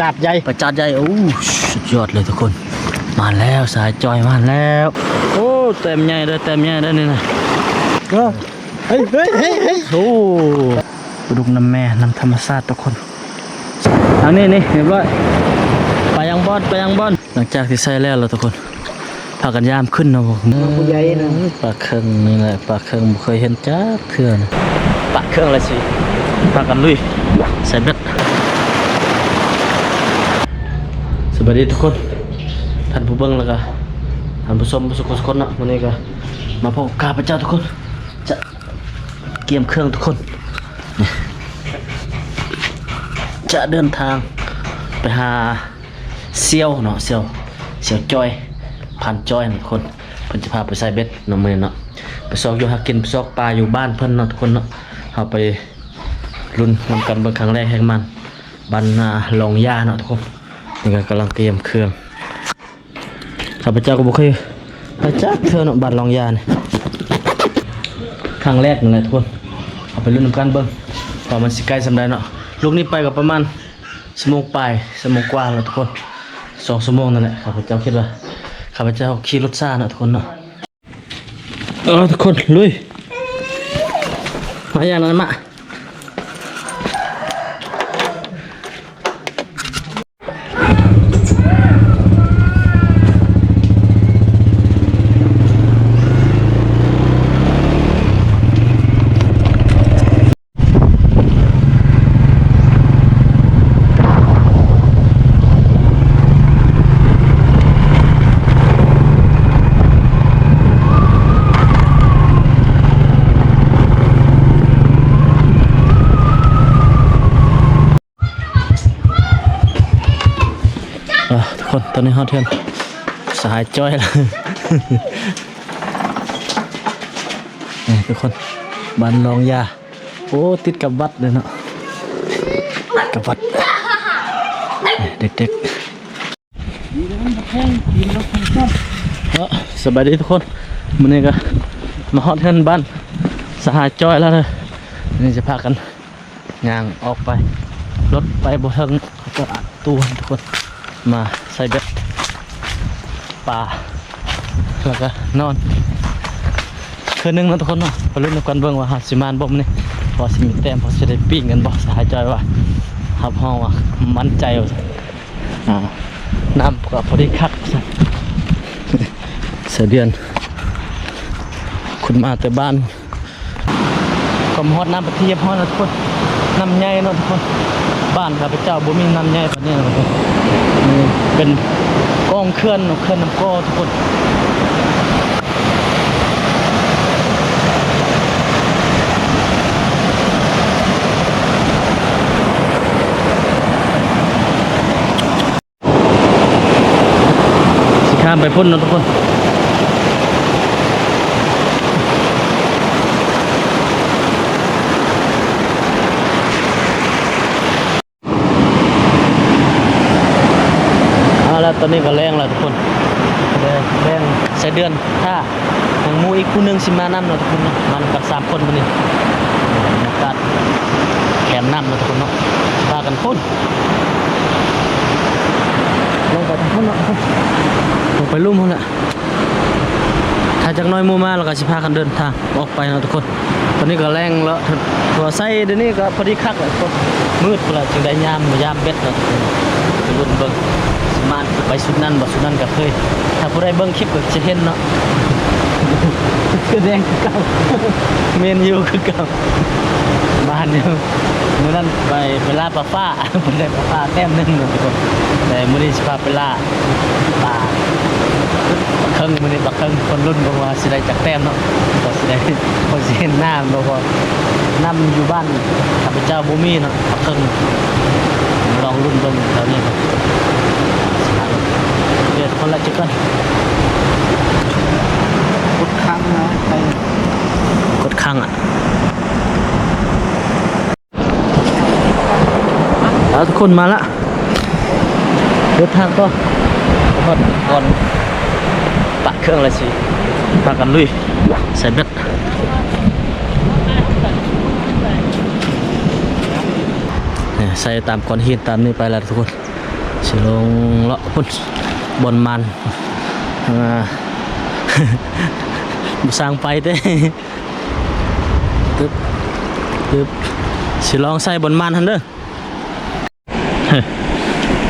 ຈາດໃຫຍ່ ປາຈາດໃຫຍ່. ໂອ້ ສຸດຍອດເລີຍທຸກຄົນ. ມາແລ້ວ ສາຍຈ່ອຍມາແລ້ວ. ໂອ້ ແຕ້ມໃຫຍ່ເດີ້ ແຕ້ມໃຫຍ່ເດີ້ນີ້ນະ. ເອີ ເຮີ້ຍ ເຮີ້ຍ ເຮີ້ຍ ເຮີ້ຍ. ໂອ້ ປາດຸກນຳແມ່ ນຳທຳມະຊາດທຸກຄົນ. ທາງນີ້ນີ້ ຮຽບຮ້ອຍ. ໄປຍັງບ່ອນ ໄປຍັງບ່ອນ. ຫຼັງຈາກທີ່ໃສ່ແລ້ວລະທຸກຄົນ ພາກັນຢາມຂຶ້ນເນາະ. ມາຜູ້ໃຫຍ່ນະ. ປາເຄິ່ງນີ້ແຫຼະ ປາເຄິ່ງບໍ່ເຄີຍເຫັນຈັກເທື່ອນະ. ປາເຄິ່ງລະຊິພາກັນລຸຍໃສ່ເບັດ. ສະບາຍດີທຸກຄົນ ທ່ານຜູ້ເບິ່ງ ແລ້ວກະທ່ານຜູ້ຊົມທຸກຄົນເນາະ. ມື້ນີ້ກະມາພົບກັບຂ້າພະເຈົ້າທຸກຄົນ ຈະກຽມເຄື່ອງທຸກຄົນ ຈະເດີນທາງໄປຫາ ສ່ຽວເນາະ ສ່ຽວ ສ່ຽວຈ້ອຍ ພານຈ້ອຍນະທຸກຄົນ. ເພິ່ນຈະພາໄປໃສ່ເບັດເນາະ ມື້ນີ້ເນາະ ໄປຊອກຢູ່ຫາກິນ ໄປຊອກປາຢູ່ບ້ານເພິ່ນເນາະທຸກຄົນເນາະ. ເຮົາໄປລຸ້ນນຳກັນເບິ່ງ ຄັ້ງແລກແຮງມັນ ບ້ານນາລອງຢາເນາະທຸກຄົນ. ນີ້ກະກຳລັງກຽມເຄື່ອງ. ຂ້າພະເຈົ້າກະບໍ່ເຄີຍໄປຈັກເທື່ອເນາະ ບ້ານລອງຢານີ້ ຄັ້ງແລກນັ້ນແຫຼະທຸກຄົນ. ເຮົາໄປລຸ້ນນຳກັນເບິ່ງວ່າມັນຊິໄກສ່ຳໃດເນາະ. ລູກນີ້ໄປກະປະມານຊົ່ວໂມງປາຍ ຊົ່ວໂມງກວ່າແລ້ວທຸກຄົນ ສອງຊົ່ວໂມງນັ້ນແຫຼະ. ຂ້າພະເຈົ້າຄິດວ່າ ຂ້າພະເຈົ້າຂີ່ລົດຊ້າເນາະທຸກຄົນເນາະ. ເອີ ທຸກຄົນ ລຸຍ ມາຢ່າງນັ້ນມາ. ອ່າ ທຸກຄົນ ຕອນນີ້ຮອດເຮືອນສະຫາຍຈ້ອຍແລ້ວ ນີ້ທຸກຄົນ ບ້ານລອງຢາ. ໂອ້ ຕິດກັບວັດເລີຍເນາະ ກັບວັດ. ເດັກໆ ເນາະ ສະບາຍດີທຸກຄົນ. ມື້ນີ້ກະມາຮອດເຮືອນບ້ານສະຫາຍຈ້ອຍແລ້ວເດີ້. ນີ້ຈະພາກັນຍ່າງອອກໄປ ລົດໄປບໍ່ເຖິງ ເຂົາເຈົ້າອັດຕູ້ໃຫ້ທຸກຄົນ ມາໃສ່ເບັດປາ ແລ້ວກະນອນຄືນໜຶ່ງເນາະທຸກຄົນເນາະ. ໄປລຸ້ນນຳກັນເບິ່ງວ່າເຮົາຊິໝານບໍ່ມື້ນີ້ ພໍຊິມີແຕ້ມ ພໍຊິໄດ້ປີ້ງກັນບໍ່. ສະຫາຍຈ້ອຍວ່າ ຮັບຮອງວ່າໝັ້ນໃຈວ່າຊັ້ນ. ອ່າ ນ້ຳກະພໍດີຄັກ ສາຍເດືອນ ຂຸດມາແຕ່ບ້ານ. ກະມາຮອດນ້ຳເປັນທີ່ຮຽບຮ້ອຍແລ້ວທຸກຄົນ. ນ້ຳໃຫຍ່ເນາະທຸກຄົນ ບ້ານຂ້າພະເຈົ້າບໍ່ມີນ້ຳໃຫຍ່ປານນີ້ເນາະທຸກຄົນ. ນີ້ເປັນກ້ອງເຂື່ອນເນາະ ເຂື່ອນນ້ຳກ່ອທຸກຄົນ. ຊິຂ້າມໄປພຸ້ນເນາະທຸກຄົນ. ເອົາລະ ຕອນນີ້ກະແລງລະທຸກຄົນ ແລງ ແລງ ສາຍເດືອນ ຖ້າ ຍັງໝູ່ອີກຜູ້ໜຶ່ງຊິມານຳເນາະທຸກຄົນເນາະ. ມານຳກັນສາມຄົນມື້ນີ້ ບັນຍາກາດແຄມນ້ຳເນາະທຸກຄົນເນາະ. ພາກັນພຸ້ນ ລົງໄປທາງພຸ້ນເນາະ ລົງໄປລຸ່ມພຸ້ນແຫຼະ. ຖ້າຈັກໜ້ອຍໝູ່ມາ ລະກະຊິພາກັນເດີນທາງອອກໄປເນາະທຸກຄົນ. ຕອນນີ້ກະແລງລະ ໂທລະໄຊດຽວນີ້ກະພໍດີຄັກແຫຼະ ມືດພຸ້ນລະ ຈຶ່ງໄດ້ຍາມ ຍາມເບັດເນາະ ໄປລຸ້ນເບິ່ງ ຊິມານໄປຊຸດນັ້ນບໍ່ ຊຸດນັ້ນກະເຄີຍ. ຖ້າຜູ້ໃດເບິ່ງຄລິບກະຊິເຫັນເນາະ ຄືແດງຄືເກົ່າ ແມ່ນຢູ່ຄືເກົ່າ ມານຢູ່. ມື້ນັ້ນໄປ ໄປລ່າປາຟ້າ ໄປໄດ້ປາຟ້າແຕ້ມໜຶ່ງເນາະທຸກຄົນ ແຕ່ມື້ນີ້ຊິພາໄປລ່າ ປາເຄິ່ງ ມື້ນີ້ປາເຄິ່ງ ຄົນລຸ້ນເບິ່ງວ່າຊິໄດ້ຈັກແຕ້ມເນາະ ວ່າຊິໄດ້ ວ່າຊິເຫັນໜ້າມັນບໍ່ ເພາະນ້ຳຢູ່ບ້ານຂ້າພະເຈົ້າບໍ່ມີເນາະ ປາເຄິ່ງ. ລອງລຸ້ນເບິ່ງແຖວນີ້ກ່ອນ ດຽວຄົນລະຈຸດກ່ອນ. ກົດຄ້າງນະ ໄປ ກົດຄ້າງອະ. ເອົາ ທຸກຄົນມາລະ ເດີນທາງຕໍ່ ຮອດບ່ອນປາເຄິ່ງລະຊິພາກັນລຸຍໃສ່ເບັດ ໃສ່ຕາມກ້ອນຫີນຕາມນີ້ໄປລະທຸກຄົນ. ຊິລົງເລາະພຸ້ນ ບ່ອນມັນ ອ່າ ບໍ່ຊ່າງໄປເດ້. ຕຶບ ຕຶບ ຊິລອງໃສ່ບ່ອນມັນຫັ້ນເດີ.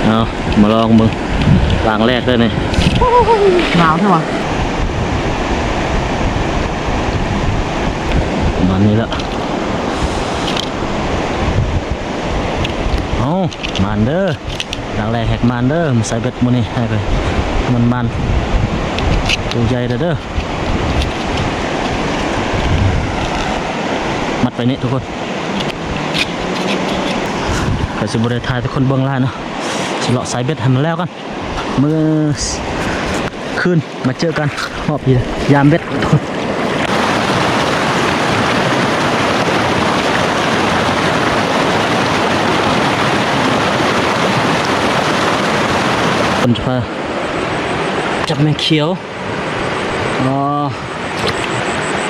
ເອົາ ມາລອງເບິ່ງ ລ້າງແລກເດີນີ້. ໜາວແທ້ຫວາ? ປະມານນີ້ລະ. ເອົາ ມັນເດີ. ຫຼັງແລກແຮກມານເດີ ມາໃສ່ເບັດມື້ນີ້ ໃຫ້ໄປ ມັນມານ ໂຕໃຫຍ່ເດີ ມັດໄປນີ້ທຸກຄົນ. ກະຊິບໍ່ໄດ້ຖ່າຍໃຫ້ທຸກຄົນເບິ່ງຫຼາຍເນາະ ຊິເລາະໃສ່ເບັດໃຫ້ມັນແລ້ວກ່ອນ ມື້ຄືນ ມາເຈີກັນຮອບຢາມເບັດ. ເພິ່ນຈະພາຈັບແມງຂຽວ. ອໍ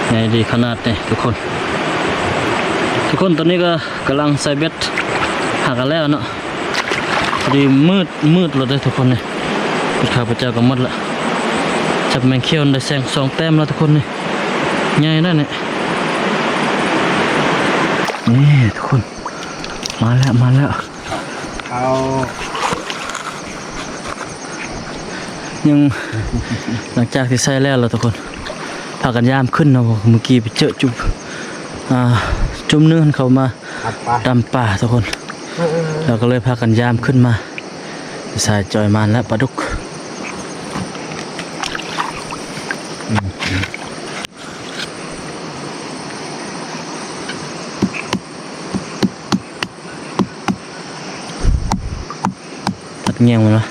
ໃຫຍ່ດີຂະໜາດນີ້ທຸກຄົນ. ທຸກຄົນ ຕອນນີ້ກໍກຳລັງໃສ່ເບັດ ຫາກັນແລ້ວເນາະ. ພໍດີມືດ ມືດແລ້ວເດີທຸກຄົນນີ້ ເບັດຂ້າພະເຈົ້າກໍໝົດລະ. ຈັບແມງຂຽວໄດ້ແຊງສອງແຕ້ມແລ້ວທຸກຄົນນີ້ ໃຫຍ່ນະນີ້. ນີ້ທຸກຄົນ ມາແລ້ວ ມາແລ້ວ. ເອົາ ຍັງ ຫຼັງຈາກທີ່ໃສ່ແລ້ວລະທຸກຄົນ ພາກັນຢາມຂຶ້ນເນາະ. ເມື່ອກີ້ໄປເຈີຈຸ ອ່າ ຈຸ່ມໜຶ່ງຫັ້ນ ເຂົາມາ ຕຳປາ ຕຳປາທຸກຄົນ ເອີ ເອີ ແລ້ວກໍເລີຍພາກັນຢາມຂຶ້ນມາ. ສາຍຈ່ອຍມານແລ້ວ ປາດຸກ. ຕັດແງ່ງມັນວະ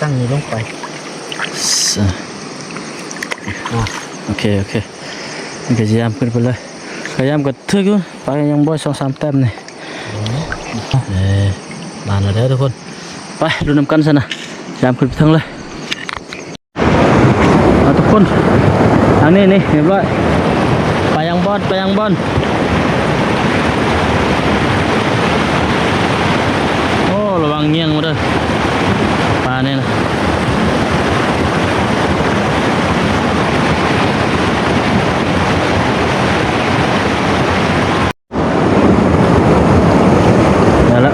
ຕັ້ງນີ້ລົງໄປ. ໂອເຄ ໂອເຄ ມັນກໍຊິຢາມຂຶ້ນໄປເລີຍ. ກໍຢາມກໍຖືກຢູ່ ປາຍັງບໍ່ສອງສາມແຕ້ມນີ້. ເອີ ມາແລ້ວເດີທຸກຄົນ ໄປລຸ້ນນຳກັນຊັ້ນນະ. ຢາມຂຶ້ນໄປເທິງເລີຍ. ເອົາທຸກຄົນ ທາງນີ້ນີ້ຮຽບຮ້ອຍ. ໄປຍັງບ່ອນ ໄປຍັງບ່ອນ. ໂອ້ ລະວັງຍ່ຽງເດີ ປານີ້ນະ. ໄດ້ລະ.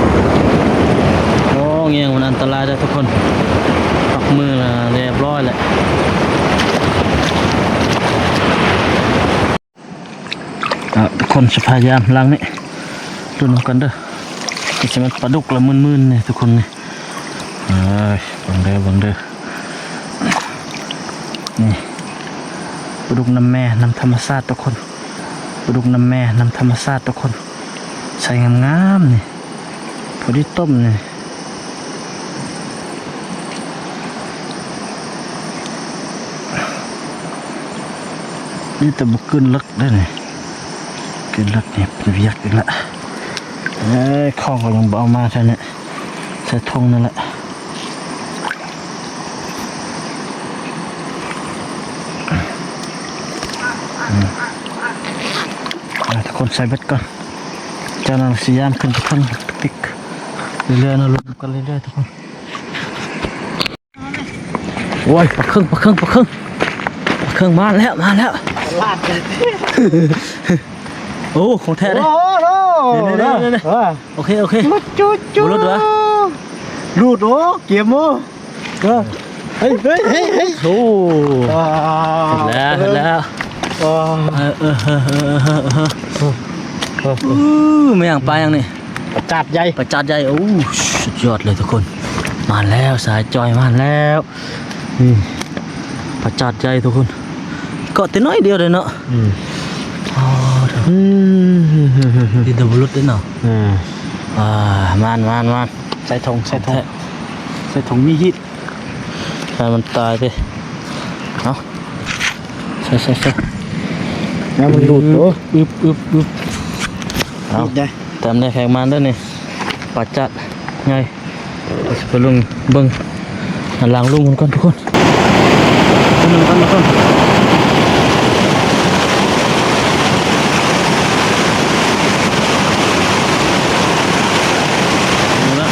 ໂອ້ ງ່ຽງມັນອັນຕະລາຍເດີທຸກຄົນ ປັກມືລະຮຽບຮ້ອຍແຫຼະ. ອ່ະ ທຸກຄົນ ສະພາບຍາມຫຼັງນີ້ ລຸ້ນນຳກັນເດີ. ຄືຊິແມ່ນປາດຸກລະມື່ນໆນີ້ທຸກຄົນນີ້. ເອີຍ ເບິ່ງເດີ ເບິ່ງເດີ. ນີ້ ປາດຸກນ້ຳແມ່ ນ້ຳທຳມະຊາດທຸກຄົນ ປາດຸກນ້ຳແມ່ ນ້ຳທຳມະຊາດທຸກຄົນ. ໃສ່ງາມໆນີ້ ພໍດີຕົ້ມນີ້. ນີ້ແຕ່ບໍ່ກືນເລິກເດ້ນີ້ ກືນເລິກນີ້ເປັນວຽກອີກລະ. ເອີຍ ຂອງກໍຍັງບໍ່ເອົາມາໃສ່ນີ້ ໃສ່ຖົງນັ້ນແຫຼະ. ອືມ ອ່າ ທຸກຄົນໃສ່ເບັດກ່ອນ ຈາກນັ້ນຊິຍາມຂຶ້ນໄປເທິງຕິກເລື້ອຍໆເນາະ ລົງກັນເລື້ອຍໆທຸກຄົນ. ໂອ້ຍ ປາເຄິງ ປາເຄິງ ປາເຄິງ ປາເຄິງມາແລ້ວ ມາແລ້ວ. ໂອ້ ຂອງແທ້ເດ້. ໂອ້ໂຫ ນີ້ໆໆໆ ເອີ ໂອເຄ ໂອເຄ ຫຼຸດຈຸໆ ບໍ່ຫຼຸດຫວາ? ຫຼຸດ ໂອ້ ກຽມ ໂອ້ ເອີ ເຮີ້ຍ ເຮີ້ຍ ເຮີ້ຍ ເຮີ້ຍ ໂອ້ ອ່າ ເຫັນແລ້ວ ເຫັນແລ້ວ ອ່າ ເອີ ເອີ ເອີ ອື ແມ່ນຫຍັງ ປາຫຍັງນີ້? ປາຈາດໃຫຍ່ ປາຈາດໃຫຍ່. ໂອ້ ສຸດຍອດເລີຍທຸກຄົນ ມາແລ້ວ ສາຍຈ່ອຍມາແລ້ວ. ນີ້ ປາຈາດໃຫຍ່ທຸກຄົນ ເກາະແຕ່ໜ້ອຍດຽວເດ້ເນາະ. ອືມ ອໍ ອືມ ດີແຕ່ບໍ່ຫຼຸດເດ້ເນາະ. ອືມ ອ່າ ມານ ມານ ມານ ໃສ່ຖົງ ໃສ່ຖົງ ໃສ່ຖົງມີຮີດ ໃຫ້ມັນຕາຍເດ້. ເອົາ ໃສ່ ໃສ່ ໃສ່ ຢ່າມັນຫຼຸດ. ໂອ້ ອຶບ ອຶບ ອຶບ ເອົາ ແຕ້ມແລກແຮກມານເດີນີ້ ປາຈາດໃຫຍ່. ເຮົາຊິໄປລົງເບິ່ງ ລ້າງລຸງເພິ່ນກ່ອນທຸກຄົນ ເບິ່ງນຳກັນທຸກຄົນ. ນີ້ລະ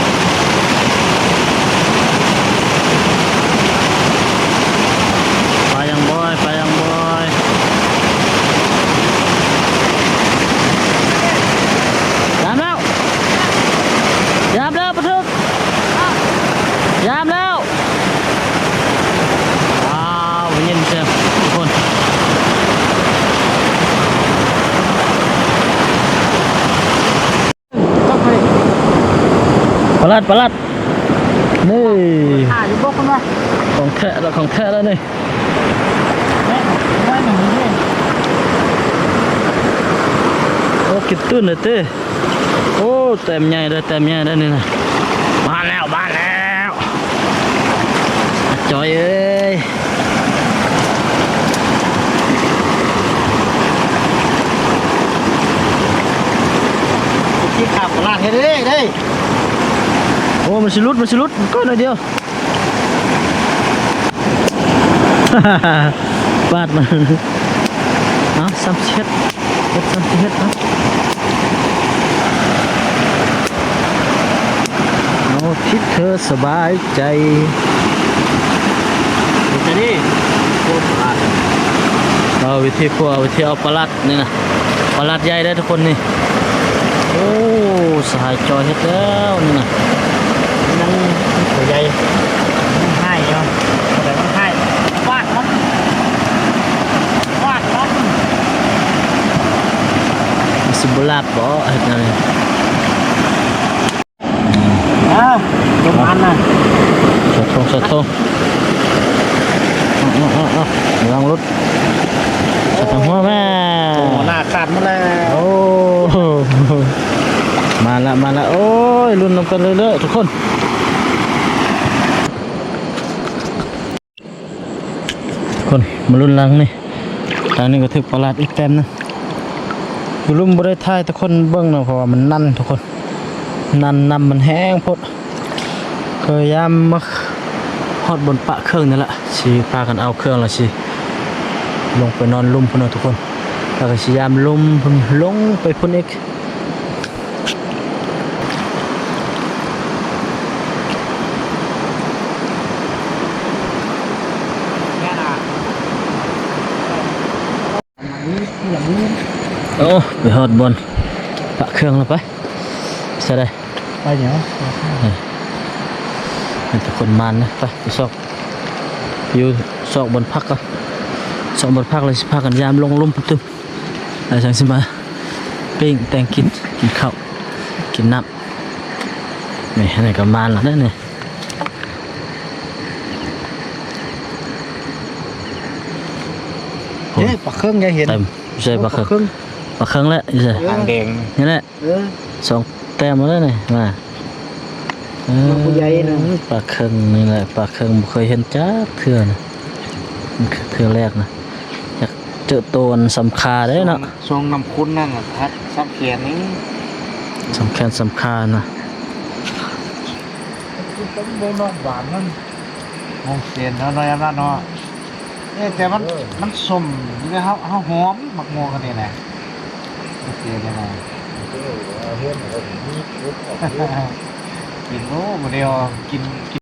ປາລັດ ປາລັດ ນີ້ ຂາຍຢູ່ບໍ່ຄົນວ່າ ຂອງແທ້ລະ ຂອງແທ້ລະນີ້ ແມ່ນ ນ້ອຍໜຶ່ງນີ້ ໂອ້ ກິນຕື່ນເລີຍເຕ້. ໂອ້ ແຕ້ມໃຫຍ່ເດີ້ ແຕ້ມໃຫຍ່ເດີ້ນີ້ນະ ມາແລ້ວ ມາແລ້ວ ອາ ຈອຍເອີຍ ທີ່ຂາບຕະຫຼາດເຮັດເດ້ ເດ້ ໂອ້ ມັນຊິຫຼຸດ ມັນຊິຫຼຸດ ກ້ອຍໜ້ອຍດຽວ. ປາດມາ ເອົາ ຊ້ຳເຊັດ ເຮັດຊ້ຳເຊັດ ເອົາ ເອົາທີ່ເທີສະບາຍໃຈ ເຮັດຈັ່ງນີ້ ໂຄດສະອາດ ເອົາ ວິທີຄົວ ວິທີເອົາປາລັດ ນີ້ນະ ປາລັດໃຫຍ່ເດ້ທຸກຄົນນີ້ ໂອ້ ສະຫາຍຈອຍເຮັດແລ້ວນີ້ນະ ຍັງຕົວໃຫຍ່ ຍັງຮ້າຍຢູ່ ຕົວໃດມັນຮ້າຍ ຟາດມັນ ຟາດມັນ ມັນຊິບໍ່ລາບບໍ່ ເຮັດແນວນີ້. ອ່າ ປະມານນັ້ນ ສະທົງ ສະທົງ ເອົາ ເອົາ ເອົາ ລອງຫຼຸດ ສະທັງຫົວແມ່ ໂອ້ ໜ້າຂາດໝົດແລ້ວ ໂອ້ ມາລະ ມາລະ ໂອ້ຍ ລຸ້ນນຳກັນເລື້ອຍໆ ທຸກຄົນ. ຄົນມາລຸ້ນຫຼັງນີ້ ຫຼັງນີ້ກໍຖືກປາລັດອີກແຕ້ມໜຶ່ງ ຢູ່ລຸ່ມບໍ່ໄດ້ຖ່າຍທຸກຄົນເບິ່ງເນາະ ເພາະວ່າມັນໜັນທຸກຄົນ ໜັນ ນ້ຳມັນແຮງໂພດ ພະຍາຍາມມາຮອດບ່ອນປະເຄື່ອງນີ້ລະ ຊິພາກັນເອົາເຄື່ອງລະຊິລົງໄປນອນລຸ່ມພຸ້ນເນາະທຸກຄົນ ລະກະຊິຍາມລຸ່ມພຸ້ນ ລົງໄປພຸ້ນອີກ. ໂອ້ ໄປຮອດບ່ອນປະເຄື່ອງແລ້ວ ໄປ ໃສ່ໄດ້ ໄປເນາະ ເອີ ມີແຕ່ຄົນມານນະ ໄປ ໄປຊອກ ຢູ່ຊອກບ່ອນພັກກ່ອນ ຊອກບ່ອນພັກ ແລ້ວຊິພາກັນຍາມລົງລຸ່ມຕື່ມ ແລ້ວຈັ່ງຊິມາປີ້ງແຕ່ງກິນ ກິນເຂົ້າ ກິນນ້ຳ ນີ້ ອັນນີ້ກໍມານແລ້ວເດ້ນີ້ ເອີ ປາເຄິ່ງ ຢາກເຫັນ ເຕັມ ໃຊ່ ໂອ້ ປາເຄິ່ງ ປາເຄິ່ງ ປາເຄິ່ງແຫຼະ ຢູ່ໃສ ຫາງແດງ ນີ້ແຫຼະ ເອີ ສອງແຕ້ມແລ້ວນີ້ ມາ ເອີ ນ້ອງຜູ້ໃຫຍ່ນະ ປາເຄິ່ງນີ້ແຫຼະ ປາເຄິ່ງບໍ່ເຄີຍເຫັນຈັກເທື່ອນະ ເທື່ອແລກນະ ຢາກເຈີໂຕອັນສຳຄາເດ້ເນາະ ຊ່ວງ ຊ່ວງນ້ຳຂຸ່ນນັ້ນນະ ສຳແຂນນີ້ ສຳແຂນ ສຳຄານະ ມັນບໍ່ນອນຫວານນັ້ນ ໂອ້ ເຊັນເນາະ ນ້ອຍອຳນາດເນາະ ເອີ ແຕ່ມັນ ເອີ ມັນສົ້ມຢູ່ເດ້ ເຮົາ ເຮົາຫອມໝາກມ່ວງອັນນີ້ນະ ໂອເຄເດ້ນະ ເອີ ເຮັດໃຫ້ມີ ກິນ ໂອ້ ບໍ່ໄດ້ ກິນ ກິນ